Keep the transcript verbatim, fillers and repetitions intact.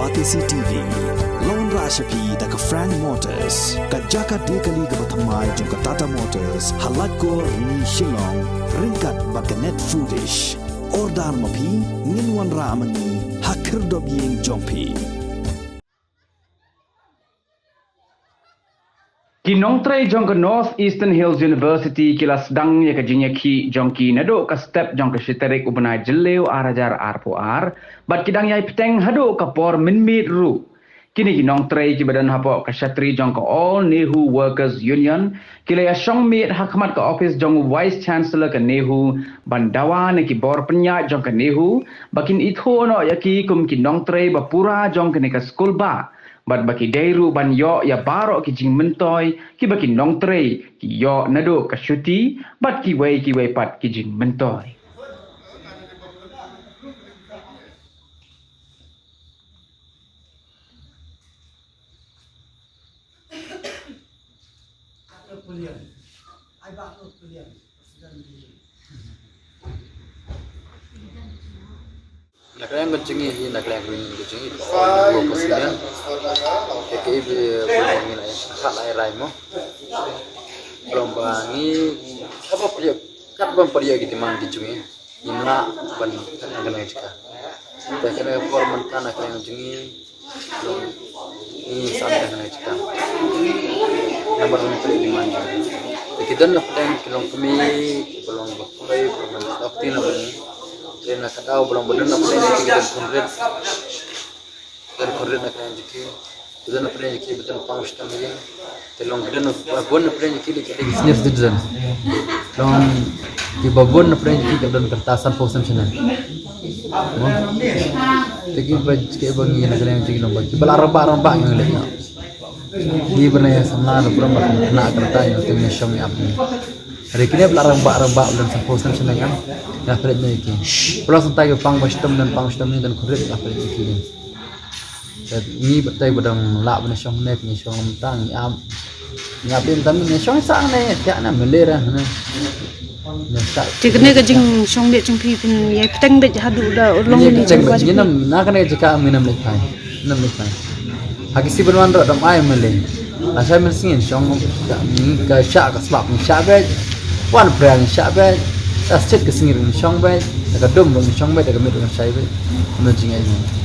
Batesi T V, la wanrah sha phi da ka Frank Motors, ka jaka die kali kaba thymmai jong ka Tata Motors, ha Laitkor, Rni, Shillong, ryngkat bad ka Net Foodish. Order ma phi, ngin wanrah ma ngi ha khyrdop ïing jong phi. Ki nongtrei jong ka North Eastern Hills University ki la sdang ïa ka jingïakhih jong ki naduh ka step jong ka shi tarik u bnai Jylliew ar hajar arphew ar, bad ki dang ïai bteng haduh ka por mynmiet ruh. Kine ki nongtrei kiba don hapoh ka shatri jong ka All Nehu Workers Union ki la ïa shong miet ha khmat ka ophis jong u Vice Chancellor ka Nehu, ban dawa na ki bor pynïaid jong ka Nehu ba kin ithuh noh ïa ki kum ki nongtrei ba pura jong kane ka skul bah, bad ba ki dei ruh ban ïoh ïa baroh ki jingmyntoi kiba ki nongtrei ki ïoh naduh ka shuti, bad kiwei kiwei pat ki jingmyntoi. Na ka liang ka jong ngi hi, na ka liang ka jong ngi, ka all ngi ko sila. Ke ke ibi ko ngi na ha lai rai mo. Blom ba ngi haba pria kat ban pria ki demand ki jong ngi. Ngi lah ban na ka liang jong ka. Te ka liang por man ka na ka liang jong ngi. Ngi san ka na jong ka. Namar ngi pria demand. Te ki don na pdeng ki long kmie, ki ba long ba poi, ba man dok ti na ba ngi. Te na ka daw ba long ba don na pdeng ki don khynrit. Don khynrit na ka jong ki. Ki don na pdeng ki ba don pang shitom hi. Te long ki don ba bun na pdeng ki, ki don senior citizen. Long ki ba bun na pdeng ki, ki don kyrta sanphew snem shane. Mo? Te ki ba ki ba ngi na ka jong ki long ba ki ba la rangbah rangbah ngi leh. Ngi ba na ïa samla na burom ba na kyrta ïa te ngi shong ïa ap. Hynrei kine ba la rangbah rangbah ba don sanphew snem shane kan. Ïa pyrshah ne ki. Plus ngi ta ki pang ba shitom, don pang shitom ne don khynrit, ïa pyrshah ne ki. Te ngi ba tei ba dang lah ba na shong ne, ngi shong lam tang, ngi ap. Ngi ap im tam, ngi shong sa ne, ïa ne, Malay ra ne. Ne sa. Te kane ka jingshong miet jong phi phin ïai bteng beit haduh da u long. Ngi ne bteng beit, jong ngi nam, na kane ka jaka ngi nam leit phai. Nam leit phai. Ha ki si ban wan ruh dam ai Malay. La shai mynsngi shong ka, ka shah ka sbab ngi shah beit. Wan phria ngi shah beit. La shet ka sngi ngi shong beit. Da ka dum ngi shong beit, da ka miet ngi shai beit. No jingai ngi.